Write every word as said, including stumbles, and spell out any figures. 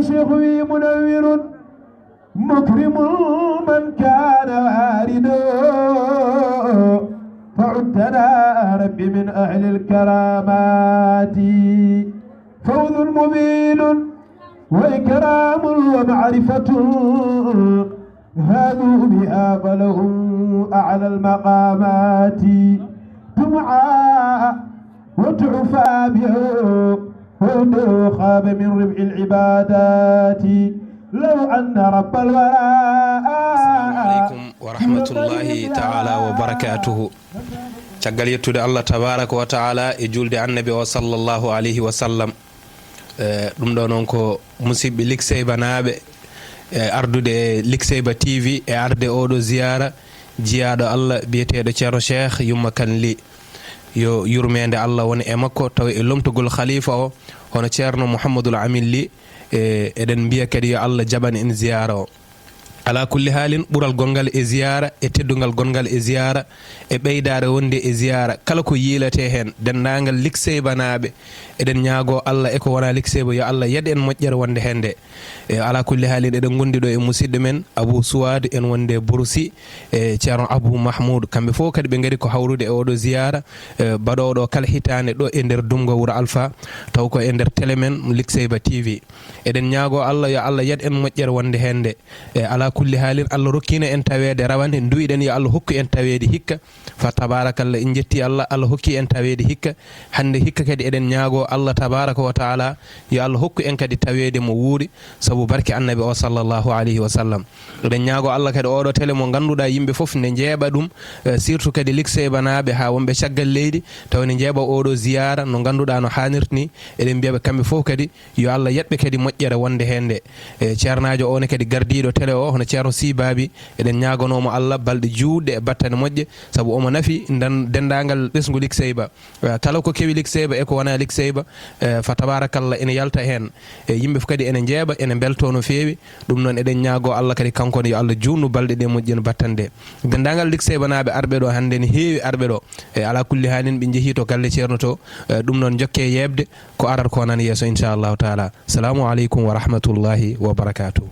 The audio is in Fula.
شيخ منور مكرم من كان واردا، فعدنا رب من أهل الكرامات. فوز مبين وإكرام ومعرفة، هادوا بها فلهم أعلى المقامات. دمعا وتعفى به، وانه خاب من ربح العبادات. لو أن رب الورى Assalamu aleykum wa rahmatullahi taala wa barakatuhu. Caggal yettude Allah tabaraka wa taala e julde annabi o sallallahu alayhi wa sallam. Eh, ɗum ɗo noon ko musidɓe Likseyba naaɓe, eh, ardude e Likseyba T V e arde oɗo ziyara jiyaaɗo Allah biyeteeɗo Ceerno Cheikh Yumma Kan Ly. Yo yurmeende Allah won e makko, tawa e lomtugol khalifa o, hono Ceerno Mouhamadoul Amin Ly, e, eɗen mbiya kadi yo Allah jaɓan en ziyara o. Ala kulli haalin, ɓural gonngal e ziyara, e teddungal gonngal e ziyara, e ɓeydaare wonde e ziyara, kala ko yiiletee heen, denndaangal Likseyba naaɓe, eɗen ñaagoo Allah e ko wonaa Likseyba, yo Allah yad en moƴƴere wonde heen nde. E ala kulli haalin, eɗen ngondi ɗo e musidɗo men Abou Souwad, en wonde Bourousse, e Ceerno Abou Mahmoud, kamɓe fof kadi ɓe ngari ko hawrude e oɗo ziyara, e baɗooɗo kala hitaande ɗo e nder Dumga Wuro Alpha, taw ko e nder télé men Likseyba T V. Eɗen ñaagoo Allah yo Allah yad en moƴƴere wonde heen nde. E ala kulli haalin, Allah rokkiino en taweede rawande, nduwiɗen yo Allah hokku en taweede hikka. Fa tabarakallah, en njetti Allah, Allah hokki en taweede hikka. Hannde hikka kadi eɗen ñaagoo Allah tabaraka wa taala yo Allah hokku en kadi taweede mo wuuri, sabu barke annabi o sallallahu alayhi wa sallam. Eɗen ñaagoo Allah kadi oɗo télé mo ngannduɗaa yimɓe fof ne njeeɓa ɗum, eh, surtout kadi Likseyba naaɓe haa wonɓe caggal leydi, taw ne njeeɓa oɗo ziyara no ngannduɗaa no haanirta ni. Eɗen mbiya ɓe kamɓe fof kadi yo Allah yad ɓe kadi moƴƴere wonde heen nde. E ceernaajo o ne kadi gardiiɗo télé o, hono Ceerno Sy Baby, eɗen ñaaganoo mo Allah balɗe juutɗe e battane moƴƴe, sabu omo nafi ndan-, denndaangal ɓesngu Likseyba. Eh, kala ko kewi Likseyba e ko wonaa Likseyba, eh, fa tabarakallah ene yalta heen. E yimɓe fof kadi ene njeeɓa, ene mbeltoo no feewi. Ɗum noon eɗen ñaagoo Allah kadi kanko ne yo Allah juutnu balɗe ɗe moƴƴi no battane ɗe. Denndaangal Likseyba naaɓe arɓe ɗo hannde ne heewi arɓe ɗo. E ala kulli haalin ɓe njehii to galle Ceerno to. Eh, ɗum noon njokkee yeeɓde ko arata ko nan yeeso inchallahu taala. Salamu aleykum wa rahmatullahi wa barakatuh.